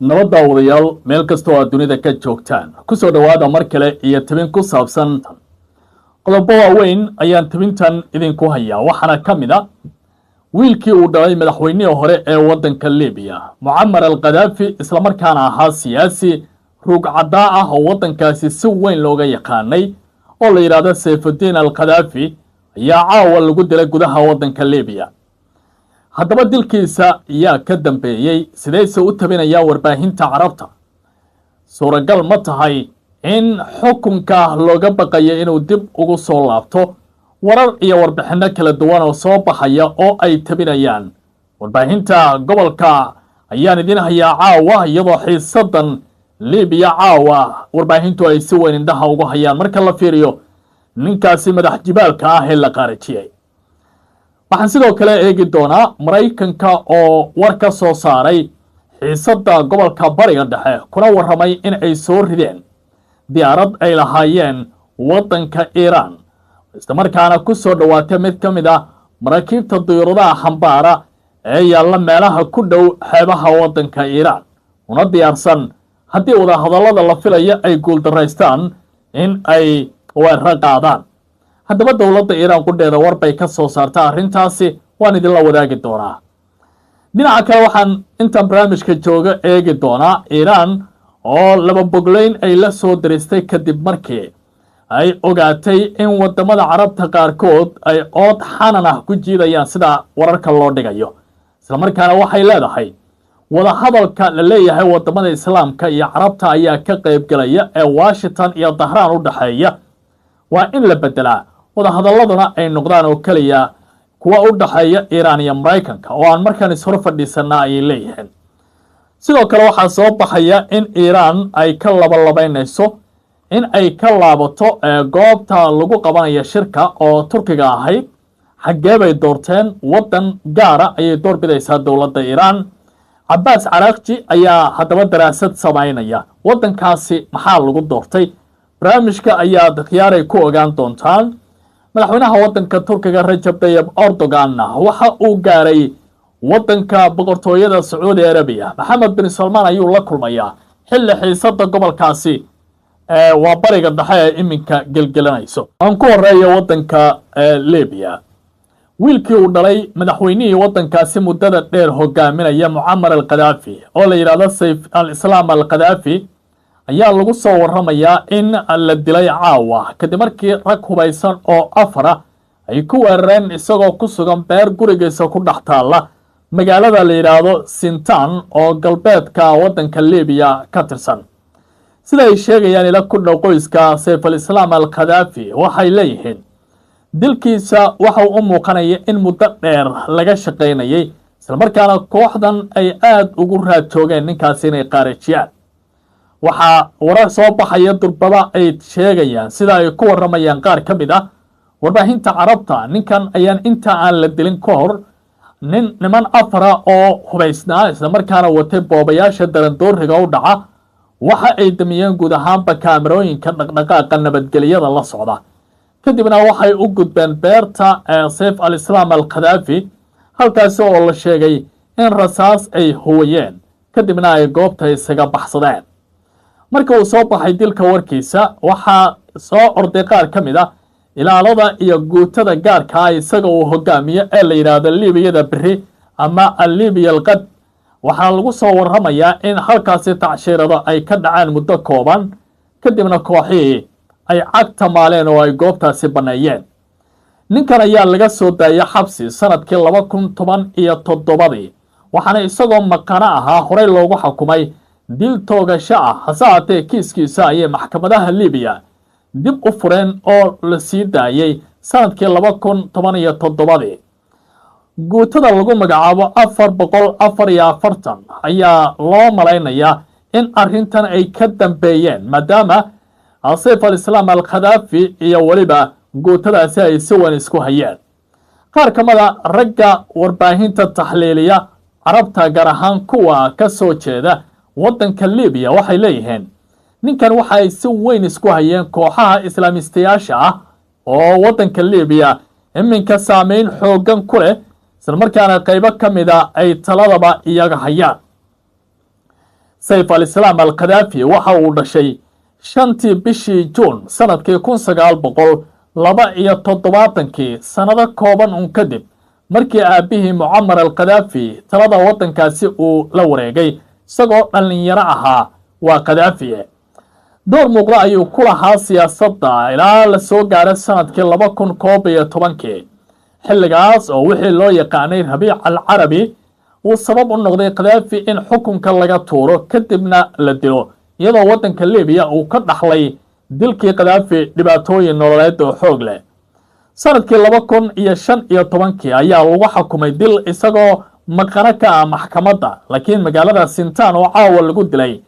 Nabad daawadayaal, meel kastoo aad dunida ka joogtaan, kusoo dhowaada mar kale iyo tabin ku saabsan qodobo waaweyn ayaan tabintan idinku hayaa. Waxaana ka mid a wiilkii uu dhalay madaxweynihii hore ee waddanka Libiya, Mucamar al Khadaafi, islamarkaana ahaa siyaasi ruug caddaa ah oo waddankaasi si weyn looga yaqaanay, oo la yidhaahdo Sayfudiin al Khadaafi, ayaa caawa lagu dilay gudaha waddanka Libiya. Haddaba dilkiisa yaa ka dambeeyey? Sidayse u tabinayaan warbaahinta Carabta? Suuragal ma tahay in xukunka looga baqayo inuu dib ugu soo laabto? Warar iyo warbixinno kala duwan oo soo baxaya oo ay tabinayaan warbaahinta gobolka ayaan idin hayaa caawa, iyadoo xiisadan Libiya caawa warbaahintu ay si weyn indhaha ugu hayaan marka la fiiriyo ninkaasi madax jibaalka ah ee la qaarajiyey. Waxaan sidoo kale eegi doonaa Maraykanka oo war ka soo saaray xiisadda gobolka Bariga Dhexe, kuna warramay in ay soo rideen diyaarad ay lahaayeen waddanka Iiraan, islamarkaana ku soo dhowaatay mid ka mid ah maraakiibta diyuuradaha xambaara ee yaalla meelaha ku dhow xeebaha waddanka Iiraan, una diyaarsan haddii wadahadallada la filayo ay guuldaraystaan in ay weeraro qaadaan. Haddaba dowladda Iiraan qudheeda war bay ka soo saarta arrintaasi, waan idinla wadaagi doonaa. Dhinaca kale, waxaan intaan barnaamijka jooga eegi doonaa Iiraan oo laba bogleyn ay la soo diristay kadib markii ay ogaatay in wadamada Carabta qaarkood ay ood xanan ah ku jiidayaan sida wararka loo dhigayo, islamarkaana waxay leedahay wadahadalka la leeyahay wadamada Islaamka iyo Carabta ayaa ka qaybgelaya ee Washington iyo Dahraan u dhexeeya waa in la beddelaa, wadahadalladuna ay noqdaan oo keliya kuwa u dhexeeya Iiraan iyo Maraykanka oo aan markaan ishor fadhiisanaa, ayay leeyihiin. Sidoo kale waxaa soo baxaya in Iiraan ay ka labalabaynayso in ay ka laabato goobta lagu qabanayo shirka oo Turkiga ahayd. Xaggee bay doorteen? Waddan gaara ayay doorbidaysaa dowladda Iiraan. Cabaas Caraaqji ayaa haddaba daraasad samaynaya. Waddankaasi maxaa lagu doortay? Barnaamijka ayaad khiyaaray ku ogaan doontaan. Madaxweynaha waddanka Turkiga, Rajab Tayib Erdoganna, waxa uu gaaray waddanka Boqortooyada Sacuudi Arabiya. Maxamed bin Salmaan ayuu la kulmayaa xilli xiisada gobolkaasi waa Bariga Dhexe ee iminka gelgelanayso. Aan ku horeeya waddanka Libiya. Wiilkii uu dhalay madaxweynihii waddankaasi muddada dheer hogaaminaya, Mucamar al Khadaafi, oo la yidhaahdo Sayf al Islaam al Khadaafi, ayaa lagu soo warramayaa in la dilay caawa kadib markii rag hubaysan oo afara ay ku weerareen isagoo ku sugan beer gurigiisa ku dhex taalla magaalada la yidhaahdo Sintan oo galbeedka waddanka Libiya ka tirsan. Sida ay sheegayaan ila ku dhow qoyska Sayf al Islaam al Khadaafi, waxay leeyihiin dilkiisa waxa uu u muuqanaya in muddo dheer laga shaqaynayay, islamarkaana kooxdan ay aada ugu raad joogeen ninkaasi inay qaarajiyaan. Waxaa warar soo baxaya durbaba ay sheegayaan, sida ay ku warramayaan qaar ka mid ah warbaahinta Carabta, ninkan ayaan inta aan la dilin ka hor nin niman afara oo hubaysnaa, islamarkaana watay boobayaasha darandooriga u dhaca, waxa ay damiyeen guud ahaanba kaamarooyinka dhaqdhaqaaqa nabadgelyada la socda. Kadibna waxay u gudbeen beerta Sayf al Islaam al Khadaafi, halkaasi oo la sheegay in rasaas ay huwayeen, kadibna ay goobta isaga baxsadeen. Marka uu soo baxay dilka warkiisa, waxaa soo orday qaar ka mid ah ilaalada iyo guutada gaarka ah isaga uu hogaamiyo ee la yidhaahdo Liibiyada Beri ama Allibiya Alqad. Waxaa lagu soo warramayaa in halkaasi tacshiirado ay ka dhaceen muddo kooban, kadibna kooxihii ay cagta maaleen oo ay goobtaasi banneeyeen. Ninkan ayaa laga soo daayay xabsi sanadkii 2017-dii, waxaana isagoo maqano ahaa horey loogu xukumay dil toogasho ah. Hase haatee kiiskiisa ayay maxkamadaha Libiya dib u fureen oo la sii daayey sanadkii 2017-dii. Guutada lagu magacaabo 444 ayaa loo malaynayaa in arrintan ay ka dambeeyeen, maadaama Sayf al Islaam al Khadaafi iyo weliba guutadaasi ay si weyn isku hayeen. Qaar ka mida ragga warbaahinta taxliiliya Carabta, gaar ahaan kuwa ka soo jeeda waddanka Libiya, waxay leeyihiin ninkan waxa ay si weyn isku hayeen kooxaha islaamistayaasha ah oo waddanka Libiya iminka saameyn xooggan ku leh, islamarkaana qaybo ka mida ay taladaba iyaga hayaan. Sayf al-Islaam al Khadaafi waxa uu dhashay 5-tii bishii Juun sanadkii 1972-kii, sannado kooban un kadib markii aabbihii Mucamar al Khadaafi talada waddankaasi uu la wareegay isagoo dhallinyaro ahaa. Waa Khadaafiye. Door muuqda ayuu ku lahaa siyaasadda ilaa la soo gaaray sanadkii 2011-kii, xilligaas oo wixii loo yaqaanay Rabiic al Carabi uu sabab u noqday Khadaafi in xukunka laga tuuro, kadibna la dilo, iyadoo waddanka Libiya uu ka dhaxlay dilkii Khadaafi dhibaatooyin nololeed oo xoog leh. Sanadkii 2015-kii ayaa lagu xukumay dil isagoo maqano ka ah maxkamadda, laakiin magaalada Sintaan oo caawa lagu dilay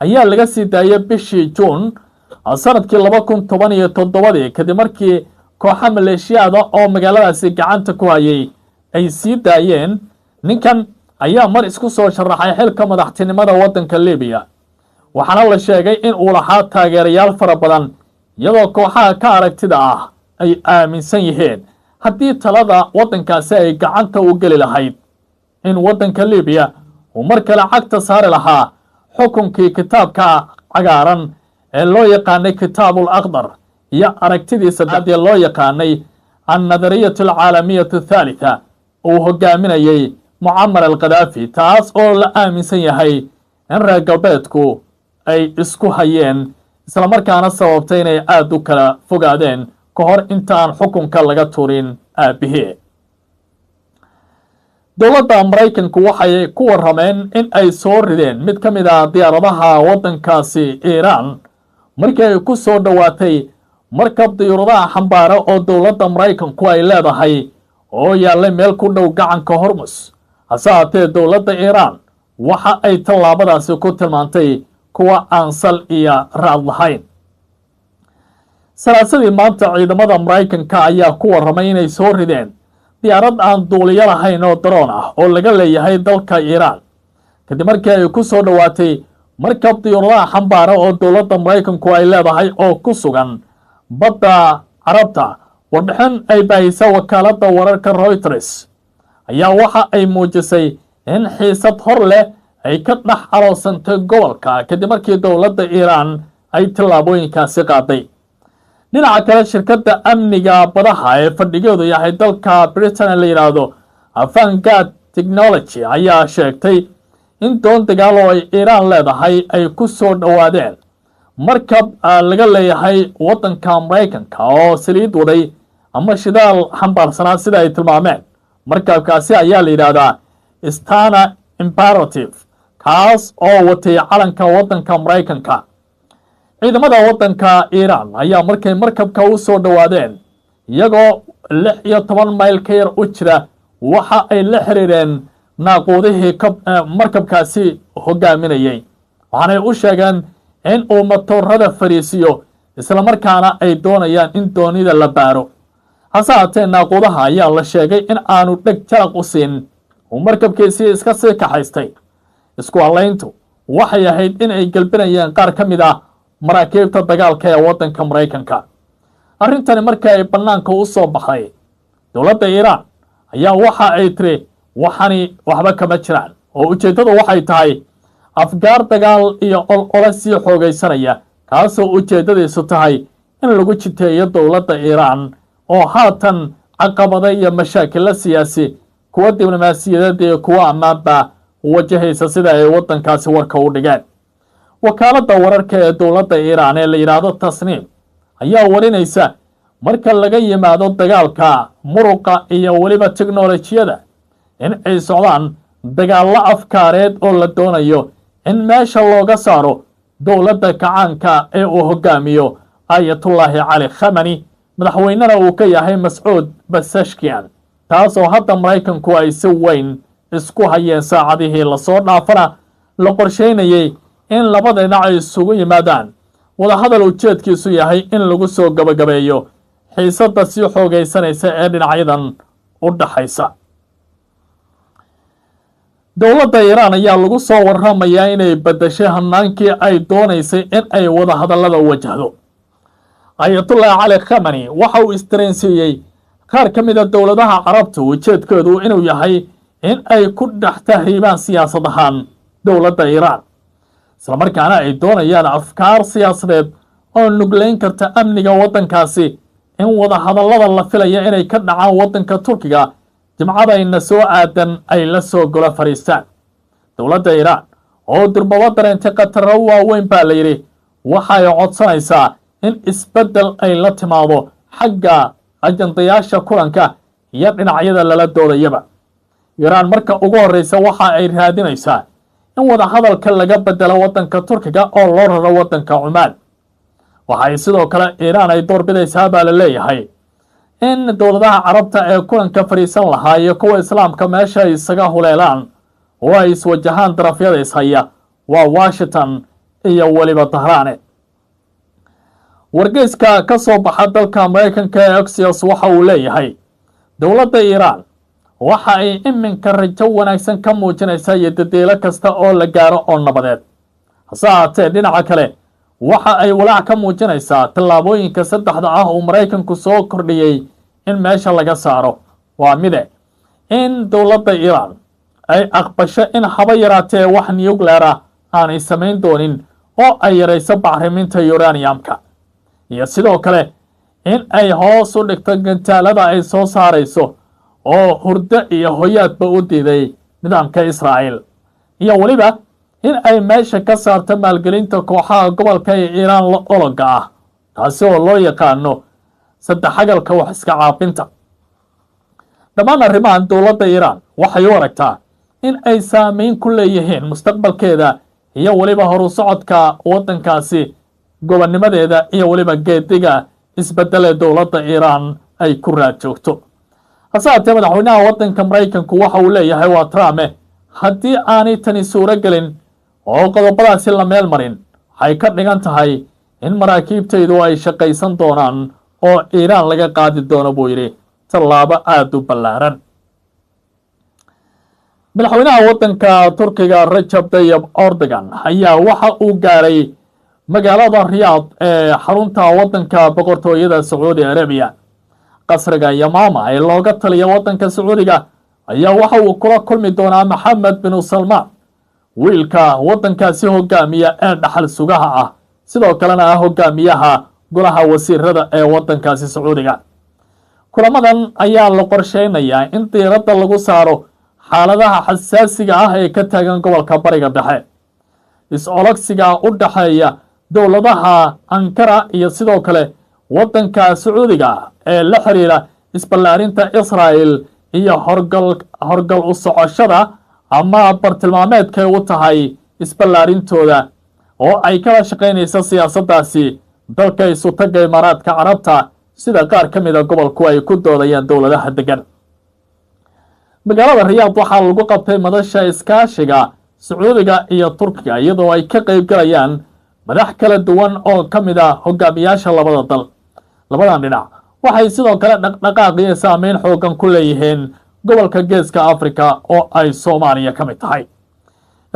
ayaa laga sii daayay bishii Juun sanadkii 2017-dii, kadib markii kooxa maleeshiyaada oo magaaladaasi gacanta ku hayay ay sii daayeen. Ninkan ayaa mar isku soo sharaxay xilka madaxtinimada waddanka Libiya, waxaana la sheegay in uu lahaa taageerayaal fara badan, iyadoo kooxaha ka aragtida ah ay aaminsan yihiin haddii talada waddankaasi ay gacanta u geli lahayd in waddanka Libiya uu mar kale cagta saari lahaa xukunkii kitaabka cagaaran ee loo yaqaanay Kitaabul Akhdar iyo aragtidii saddexaad ee loo yaqaanay Annadariyatu Alcaalamiyatu Athaalitha uu hogaaminayay Mucamar al Khadaafi, taas oo la aaminsan yahay in reer galbeedku ay isku hayeen, islamarkaana sababtay inay aada u kala fogaadeen ka hor intaan xukunka laga turin aabihii. Dowladda Maraykanku waxay ku warrameen in ay soo rideen mid ka mid ah diyaaradaha waddankaasi Iiraan markii ay ku soo dhowaatay markab diyuuradaha xambaara oo dowladda Maraykanku ay leedahay oo yaallay meel ku dhow gacanka Hormus. Hase haatee, dowladda Iiraan waxa ay tallaabadaasi ku tilmaantay kuwa aan sal iyo raad lahayn. Salaasadii maanta, ciidamada Maraykanka ayaa ku warramay inay soo rideen diyaarad aan duuliyo lahayn oo daroon ah oo laga leeyahay dalka Iiraan, kadib markii ay ku soo dhowaatay markab diyuuradaha xambaara oo dowladda Maraykanku ay leedahay oo ku sugan Badda Carabta. Warbixin ay baahisa wakaaladda wararka Reuters ayaa waxa ay muujisay in xiisad hor leh ay ka dhex aloosantay gobolka kadib markii dowladda Iiraan ay tallaabooyinkaasi qaaday. Dhinaca kale, shirkadda amniga badaha ee fadhigeedu yahay dalka Britain ee la yidhaahdo Avangard Technology ayaa sheegtay in doon dagaal oo ay Iiraan leedahay ay ku soo dhowaadeen markab laga leeyahay waddanka Maraykanka oo saliid waday ama shidaal xambaarsanaa, sida ay tilmaameen. Markabkaasi ayaa la yidhaahdaa Stena Imperative, kaas oo watay calanka waddanka Maraykanka. Ciidamada waddanka Iiraan ayaa markay markabka u soo dhowaadeen iyagoo 16 mayl ka yar u jira, waxa ay la xiriireen naaquudihii markabkaasi hogaaminayay, waxaanay u sheegeen in uu matoorada fariisiyo, islamarkaana ay doonayaan in doonida la baaro. Hase haatee, naaquudaha ayaa la sheegay in aanu dheg jalaq u siin, uu markabkiisii iska sii kaxaystay. Isku hallayntu waxay ahayd in ay gelbinayeen qaar ka mid ah maraakiibta dagaalka ee waddanka Maraykanka. Arrintani markii ay bannaanka u soo baxday, dowladda Iiraan ayaa waxa ay tiri waxani waxba kama jiraan, oo ujeeddadu waxay tahay afgaar dagaal iyo olole sii xoogaysanaya, kaasoo ujeeddadiisu tahay in lagu jiteeyo dowladda Iiraan oo haatan caqabada iyo mashaakilo siyaasi, kuwa diblomaasiyadeed iyo kuwa ammaanba wajahaysa, sida ay waddankaasi warka u dhigeen. Wakaaladda wararka ee dowladda Iiraan ee la yidhaahdo Tasniim ayaa warinaysa, marka laga yimaado dagaalka muruqa iyo weliba teknolojiyada, in ay socdaan dagaallo afkaareed oo la doonayo in meesha looga saaro dowladda kacaanka ee uu hogaamiyo Aayatullaahi Cali Khamani, madaxweynena uu ka yahay Mascuud Basashkian, taasoo hadda Maraykanku ay si weyn isku hayeen. Saacadihii lasoo dhaafana la qorshaynayay in labada dhinac ay isugu yimaadaan wadahadal ujeedkiisu yahay in lagu soo gabagabeeyo xiisadda sii xoogaysanaysa ee dhinacyadan u dhaxaysa. Dowladda Iiraan ayaa lagu soo warramayaa inay beddeshay hanaankii ay doonaysay in ay wadahadallada wajahdo. Ayatullah Cali Khamani waxa uu isdareensiiyey qaar ka mid a dowladaha Carabta ujeedkeedu inuu yahay in ay ku dhex tahriibaan siyaasad ahaan dowladda Iiraan. Islamarkaana ay doonayaan afkaar siyaasadeed oo nuglayn karta amniga waddankaasi in wadahadallada la filaya inay ka dhacaan waddanka Turkiga Jimcadayna soo aadan ay la soo golo fadhiistaan. Dowladda Iiraan oo durbaba dareentay khataro waaweyn baa la yidhi, waxay codsanaysaa in isbeddel ay la timaado xagga ajandayaasha kulanka iyo dhinacyada lala doodayaba. Iiraan marka ugu horreysa waxa ay raadinaysaa in wadahadalka laga bedelo waddanka Turkiga oo loo raro waddanka Cumaan. Waxay sidoo kale Iiraan ay doorbidaysaa baa la leeyahay in dowladaha Carabta ee kulanka fadhiisan lahaa iyo kuwa Islaamka meesha ay isaga huleelaan oo ay iswajahaan darafyada ishaya, waa Washington iyo weliba Tahraane. Wargeyska ka soo baxa dalka Maraykanka ee Axios waxa uu leeyahay dowladda Iiraan waxa ay iminka rajo wanaagsan ka muujinaysaa iyo dadeelo kasta oo la gaaro oo nabadeed. Hase ahaatee, dhinaca kale waxa ay walaac ka muujinaysaa tallaabooyinka saddexda ah uu Maraykanku soo kordhiyey in meesha laga saaro. Waa mide in dowladda Iiraan ay aqbasho in haba yaraatee wax nuclear ah aanay samayn doonin oo ay yarayso bacriminta uraniumka, iyo sidoo kale in ay hoos u dhigto gantaalada ay soo saarayso oo hurdo iyo hoyaadba u diiday nidaamka Israa'iil, iyo weliba in ay meesha ka saarto maalgelinta kooxaha gobolka ee Iiraan la ologa ah, taasi oo loo yaqaano saddexagalka wax iska caabinta. Dhammaan arrimahan dowladda Iiraan waxay u aragtaa in ay saameyn ku leeyihiin mustaqbalkeeda iyo weliba horu socodka waddankaasi, gobonnimadeeda iyo weliba geediga isbedele dowladda Iiraan ay ku raad joogto. Hase haatee, madaxweynaha waddanka Maraykanku waxa uu leeyahay, waa Trump, haddii aanay tani suuro gelin oo qodobadaasi la meel marin, waxay ka dhigan tahay in maraakiibtaydu ay shaqaysan doonaan oo Iiraan laga qaadi doono, buu yidhi, tallaabo aada u ballaaran. Madaxweynaha waddanka Turkiga Rajab Tayib Erdogan ayaa waxa uu gaaray magaalada Riyaad ee xarunta waddanka Boqortooyada Sacuudi Arabiya. Qasriga Yamaama ee looga taliya waddanka Sacuudiga ayaa waxa uu kula kulmi doonaa Maxamed binu Salmaan, wiilka waddankaasi hogaamiya ee dhaxal sugaha ah, sidoo kalena ah hogaamiyaha golaha wasiirada ee waddankaasi Sacuudiga. Kulamadan ayaa la qorsheynayaa in diiradda lagu saaro xaaladaha xasaasiga ah ee ka taagan gobolka Bariga Dhexe, is-ologsiga u dhexeeya dowladaha Ankara iyo sidoo kale waddanka Sacuudiga ee la xiriira isballaarinta Israa'el iyo horgal u socoshada ama bartilmaameedkay u tahay isballaarintooda oo ay kala shaqaynaysa siyaasaddaasi dalka Isutagga Imaaraadka Carabta, sida qaar ka mida gobolku ay ku doodayaan dowladaha degan. Magaalada Riyaad waxaa lagu qabtay madasha iskaashiga Sacuudiga iyo Turkiga, iyadoo ay ka qayb galayaan madax kala duwan oo ka mid a hogaamiyaasha labada dal. Labadan dhinac waxay sidoo kale dhaqdhaqaaq iyo saameyn xoogan ku leeyihiin gobolka Geeska Africa oo ay Soomaaliya ka mid tahay.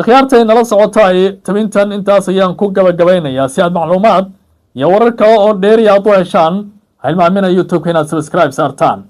Akhyaartay nala socotay, tabintan intaas ayaan ku gabagabaynayaa. Si aad macluumaad iyo warar kale oo dheeri aad u heshaan, ha ilmaamina YouTube-ka inaad subscribe saartaan.